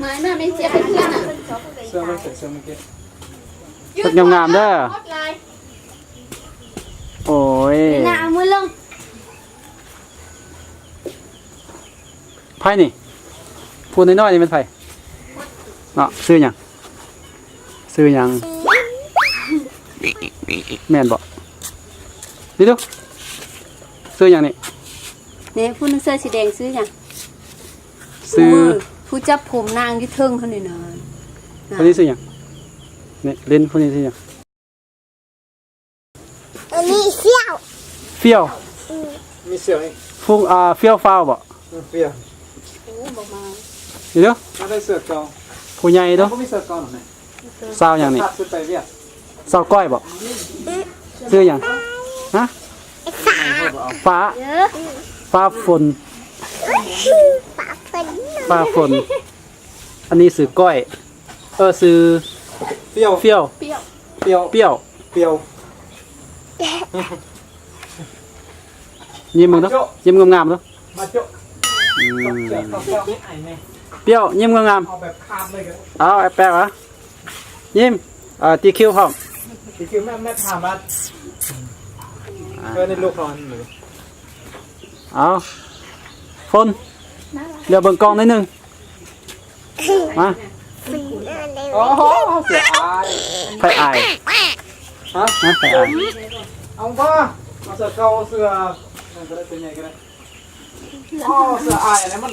ມາ ມາ ແມ່ນເຈັບເພື່ອນນະ ເສື້ອມັນເປັນເສື້ອມັນເກັບ ເຮັດງາມໆເດີ ໂອ້ຍ ໜ້າເອົາມືລົງ ໃຜນີ້? ຜູ້ນ້ອຍໆນີ້ແມ່ນໃຜເນາະ? ຊື່ຫຍັງ? ຊື່ຫຍັງ? ແມ່ນບໍ່? ນີ້ດູ ຊື່ຫຍັງນີ້? ນີ້ ຜູ້ໜຶ່ງເສື້ອສີແດງຊື່ຫຍັງ? ຊື່ ຜູ້ຈັບຜົມນາງຢູ່ເທິງຫັ້ນນີ້ນະ. ຜູ້ນີ້ຊື່ຫຍັງ? ນີ້ ລິນ ຜູ້ນີ້ຊື່ຫຍັງ? ອັນນີ້ຟຽວ ຟຽວ ອືມ ມີສຽວອີກ ຟຸງ ອ່າ ຟຽວຟ້າວບໍ່? ອືມ ຟຽວ ນີ້ເດີ ມາໄດ້ເສື້ອເກົ່າ ຜູ້ໃຫຍ່ເດີ ບໍ່ມີເສື້ອເກົ່ານຳແມ່ ສາວຫຍັງນີ້? ສາວກ້ອຍບໍ່? ອືມ ຊື່ຫຍັງ? ຮະ? ຟ້າ ຟ້າ ອືມ ຟ້າຝົນ ຟ້າຝົນ ຟ້າຝົນ ອັນນີ້ຊື່ກ້ອຍ ເອີ ຊື່ຟຽວ ຟຽວ ປຽວ ປຽວ ປຽວ ປຽວ ຍິ້ມເບິ່ງດູ ຍິ້ມງາມໆດູ ມາໂຈະ ອືມ ປຽວ ຍິ້ມງາມໆ ເອົາແບບຂາດເລີຍກໍໄດ້ ເອົາແອບແປບຫວາ ຍິ້ມ ເອີ ຕີຄິວພ້ອມ ຕີຄິວ ແມ່ ແມ່ຖາມວ່າ ອ່າ ເອີ ໃນລູກເຂົາອັນນີ້ ເອົາ ຝົນ ດຽວເບິ່ງກ້ອງໜ້ອຍໜຶ່ງ ມາ ໂອ້ໂຫ ເສື້ອອາຍ ໃຜອາຍ? ຮະ? ຮະ? ໃຜອາຍ? ເອົາບໍ່? ເອົາເສື້ອເກົ່າ ເສື້ອ ນັ້ນກໍໄດ້ ຕົວໃຫຍ່ກໍໄດ້ ອໍ ເສື້ອອາຍ ອັນນັ້ນມັນ